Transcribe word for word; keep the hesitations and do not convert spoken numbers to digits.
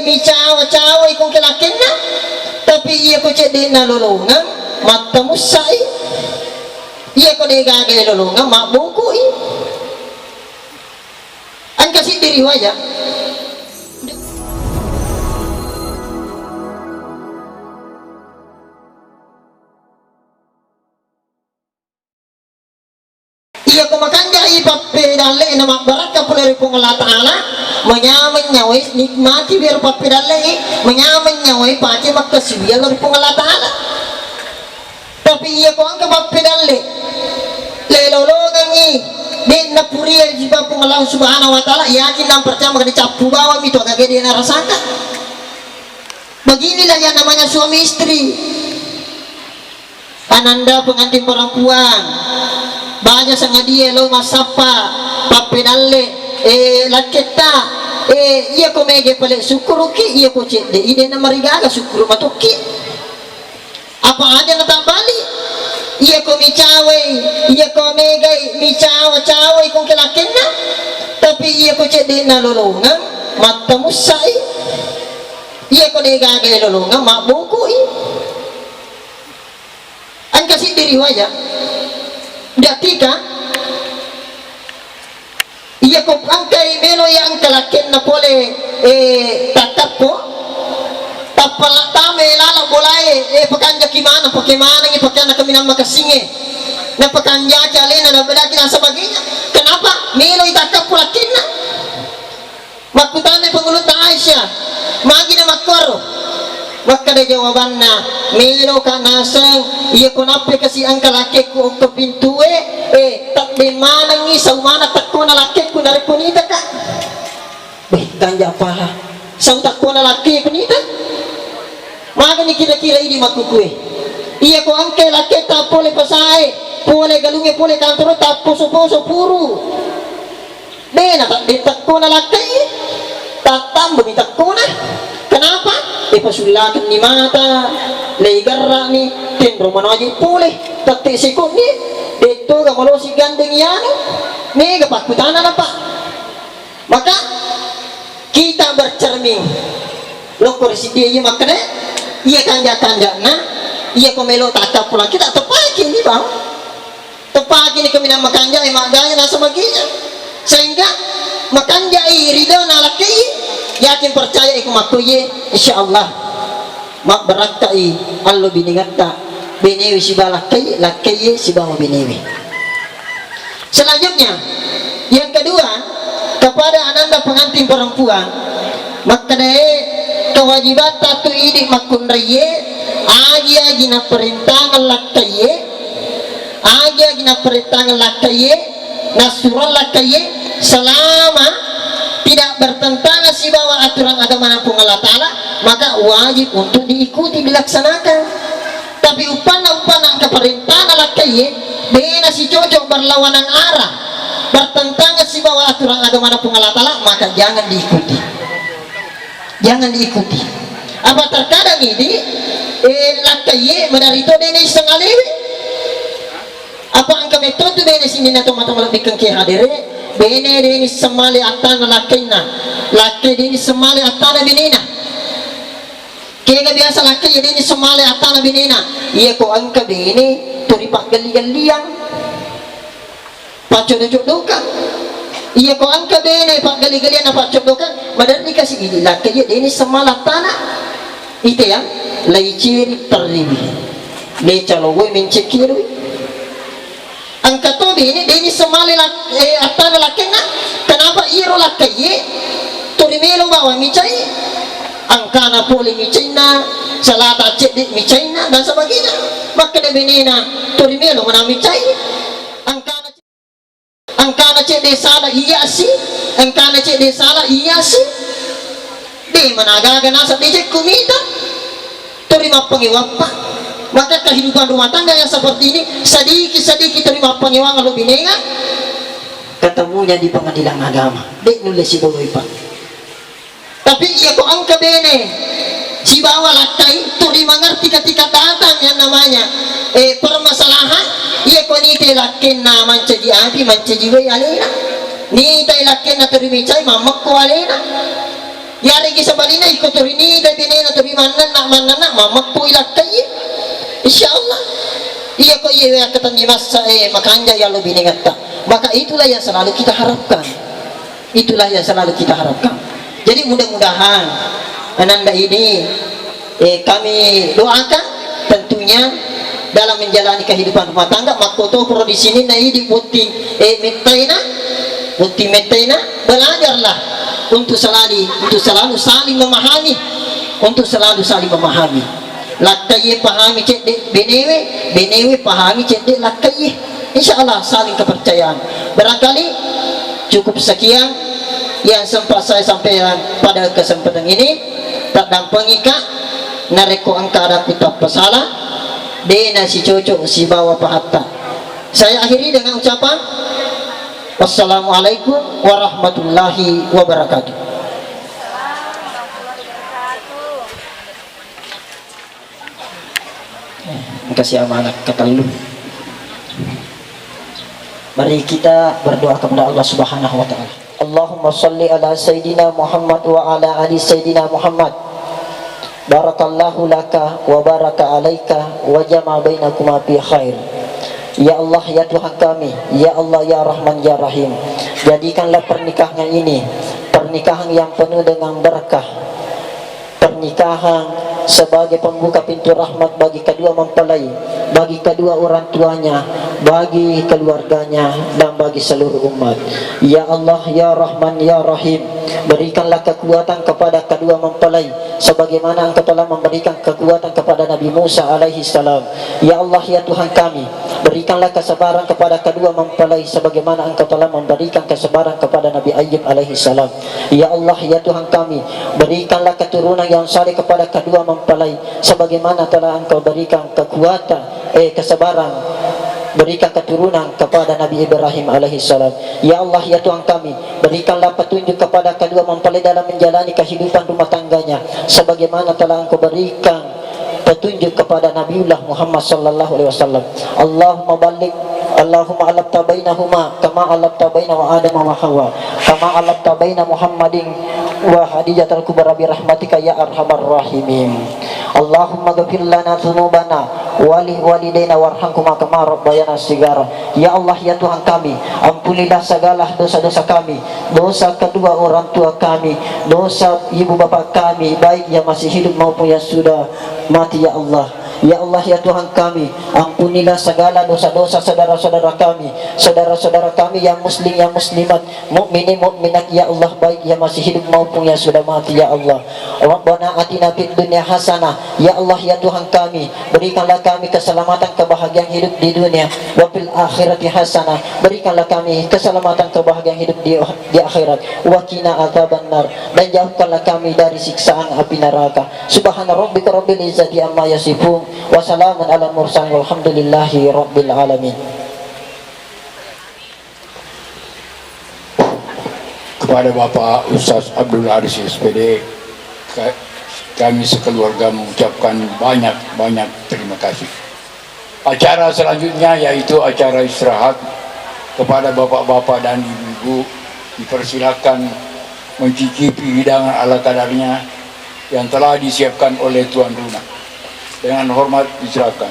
Micawa-cawai ko engka lakkenna, tapi iya ko cedde'na lolongeng, mattamussai. Iya ko de' gaga lolongeng, mabbokoi. Engka siddi riwaya. Iya ko makanjai pappedalle'na mabbarakka pole ri Puang Allah Ta'ala, manyameng nyawai nikmati biar pappedalle'i, manyameng nyawai pace makkasiwiang lao ri Puang Allah Ta'ala. Tapi iya ko engka pappedalle, le lolongengngi, de' napuria sipa Puang Allah Subhanahu wa Ta'ala, yakin dan percaya makkeda cappu bawang mi tu agaga de' narasaka. Beginilah yang namanya suami istri. Ananda pengantin perempuan, baja sangadie lo massappa pappedalle, eh, lakketta, eh, iya ko mega pale sukkuruki, iya ko cedde, ide na marigaga sukkuru matoki. Apa aja na tabbali? Iya ko micawai, iya ko megai, micawa-cawai ko engka lakkenna, tapi iya ko cedde na lolongeng, mattamussai. Iya ko de' gaga lolongeng, mabbokoi. Engka siddi riwaya, Datika, iya ko engkai melo iya engka lakkenna pole, eh, takkappo, tappa la-, tame laleng bolae, eh, pakanjaki maneng, pake manengngi, pake ana kaminang makassingnge, napakanjaki alena, nabedaki dan sebagainya. Kenapa? Melo i takkappo lakkenna. Makkutanai Pangulutta Aisyah, magi na makkuaro? Makkeda jawabanna, meloka naseng, iya ko nappai kasi engka lakkekku okko pintue, eh, tedde manengngi sau maneng tekkona lakkekku narekko nitaka. Beh, kanja paha. Sau tekkona lakkekku nita? Magani kira-kira idi makkukue? Iya ko engka lakketta pole pasae, pole galungnge, pole kantoro, tapposo-poso puru. De' na tedde tekkona lakkai, tattambami tekkona. Kenapa? E, pasullakenni mata, leigarra'ni, tenro manaji pole, tette seko'ni, de' toga malosi gandeng iyanu, mega pakkutana napa. Maka kita bercermin. Lokko ri siddi iya makkeda, iya kanja-kanja'na, iya ko melo takkappo lakki, tak tepaki ni bang. Tepakini kaminang makanjai, maggaya nasaba gija. Sehingga makanjai ridona lakkai, yakin percaya iko makkoye, insya Allah mabbarakkai allo binengetta, benewe sibawa lakkai, lakkaiye sibawa benewe. Selanjutnya, yang kedua, kepada ananda pengantin perempuan, makkedae kewajibatta tu idi makkunraiye, agi-agi naparentangeng lakkaiye, Agi-agi naparentangeng lakkaiye, nassurong lakkaiye, selama tidak bertentangan sibawa aturan agamana Puang Allah Ta'ala, maka wajib untuk diikuti, dilaksanakan. Tapi uppanna-uppanna engka parentana lakkaiye, de' nasicocok, berlawanan arah, bertentangan sibawa aturan agamana Puang Allah Ta'ala, maka jangan diikuti. Jangan diikuti. Apa terkadang idi, eh, lakkaiye maderri to de' naisseng alewe. Apa engka metto tu bene sininna tomatoa malebbikkeng ke hadere, bene de' naisseng male attana lakkainna, lakkai de' naisseng male attana benena. Kega biasa lakkai de' naisseng male attana benena. Iya ko engka bene to ripaggelli-gelliang. Paccoddo-coddokang. Iya ko engka bene paggali-galiang na paccodokang, maderri kasi idi lakkai iya de' naisseng male attana. Ite ya, laiciri terriwi. Lecalowoi mencekkirui. Engka to bene de' naisseng male lak-, eh, attana lakkainna. Kenapa iyaro lakkaiye to rimelo bawang micai? Engkana pole micainna, salata cedde micainna dan sebagainya. Makkeda benena to rimelo mana micai. Engkana Engkana cedde sala iya si, engkana cedde sala iya si. De' managaga naseng de' jekku mita. Tori mappangewappa. Maka kehidupan rumah tangga yang seperti ini sedikit-sedikit tori mappangewang lo binenga. Ketemunya di pengadilan agama. De' nulle sidoloi, Pak. Tapi iya ko engka bene sibawa lakkai, tuli mengerti ketika datang yang namanya, eh, permasalahan, iya ko nitai lakkainna mancaji api, mancaji wai alena. Nitai lakkainna tuli micai, mammekko alena. Yaregi sebaliknya iko torini dai benena tori mannanna, mannanna, mameppu ilakkaiye. Insya Allah. Iya ko iya wea ketanni massa, eh, makanja ya lo binengetta. Maka itulah yang selalu kita harapkan. Itulah yang selalu kita harapkan. Jadi mudah-mudahan ananda ini, eh, kami doakan tentunya dalam menjalani kehidupan rumah tangga, makkotoporo di sini na idi botting, eh, mettaina, botting mettaina, belajarlah untuk selalu, untuk selalu saling memahami, untuk selalu saling memahami. Lakkaiye pahami cedde benewe, benewe pahami cedde lakkaiye. Insya Allah saling kepercayaan. Barangkali cukup sekian yang sempat saya sampaikan pada kesempatan ini. Taddampengika, narekko engka ada ku tappa salah, de nasicocok sibawa pahatta. Saya akhiri dengan ucapan, wassalamualaikum warahmatullahi wabarakatuh. Engka si amanah ketellu. Mari kita berdoa kepada Allah Subhanahu wa Ta'ala. Allahumma salli ala Sayyidina Muhammad wa ala ali Sayyidina Muhammad. Barakallahu laka wa baraka alaika wa jama bainakuma fi khair. Ya Allah, ya Tuhan kami, ya Allah, ya Rahman, ya Rahim, jadikanlah pernikahan ini pernikahan yang penuh dengan berkah, pernikahan sebagai pembuka pintu rahmat bagi kedua mempelai, bagi kedua orang tuanya, bagi keluarganya, dan bagi seluruh umat. Ya Allah, ya Rahman, ya Rahim, berikanlah kekuatan kepada kedua mempelai, sebagaimana Engkau telah memberikan kekuatan kepada Nabi Musa alaihi salam. Ya Allah, ya Tuhan kami, berikanlah kesabaran kepada kedua mempelai, sebagaimana Engkau telah memberikan kesabaran kepada Nabi Ayub alaihi salam. Ya Allah, ya Tuhan kami, berikanlah keturunan yang saleh kepada kedua mempelai, sebagaimana telah Engkau berikan kekuatan, eh, kesabaran, berikan keturunan kepada Nabi Ibrahim alaihi salam. Ya Allah, ya Tuhan kami, berikanlah petunjuk kepada kedua mempelai dalam menjalani kehidupan rumah tangganya, sebagaimana telah Engkau berikan petunjuk kepada Nabiullah Muhammad sallallahu alaihi wasallam. Allahumma balligh, Allahumma alafta bainahuma kama alafta baina wa Adam wa Hawa, kama alafta baina Muhammadin wa Khadijatal Kubra bi rahmatika ya arhamar rahimin. Allahumma ghfir lana dzunubana wa li walidaina warhamhuma kama rabbayana sigara. Ya Allah, ya Tuhan kami, ampunilah segala dosa-dosa kami, dosa kedua orang tua kami, dosa ibu bapak kami, baik yang masih hidup maupun yang sudah mati, ya Allah. Ya Allah, ya Tuhan kami, ampunilah segala dosa-dosa saudara-saudara kami, saudara-saudara kami yang muslim, yang muslimat, mukminin, mukminat, ya Allah, baik yang masih hidup maupun yang sudah mati, ya Allah. Rabbana atina fid dunya hasanah, ya Allah, ya Tuhan kami, berikanlah kami keselamatan, kebahagiaan hidup di dunia, wa fil akhirati hasanah, berikanlah kami keselamatan, kebahagiaan hidup di, di akhirat, wa qina adzabannar, dan jauhkanlah kami dari siksaan api neraka. Subhana rabbika rabbil izzati amma yasifun, wa salamun ala mursalin, walhamdulillahi rabbil alamin. Kepada Bapak Ustaz Abdul Aziz, S P D, ka-, kami sekeluarga mengucapkan banyak-banyak terima kasih. Acara selanjutnya yaitu acara istirahat. Kepada bapak-bapak dan ibu-ibu, dipersilakan mencicipi hidangan ala kadarnya yang telah disiapkan oleh tuan rumah. Dengan hormat, disilakan.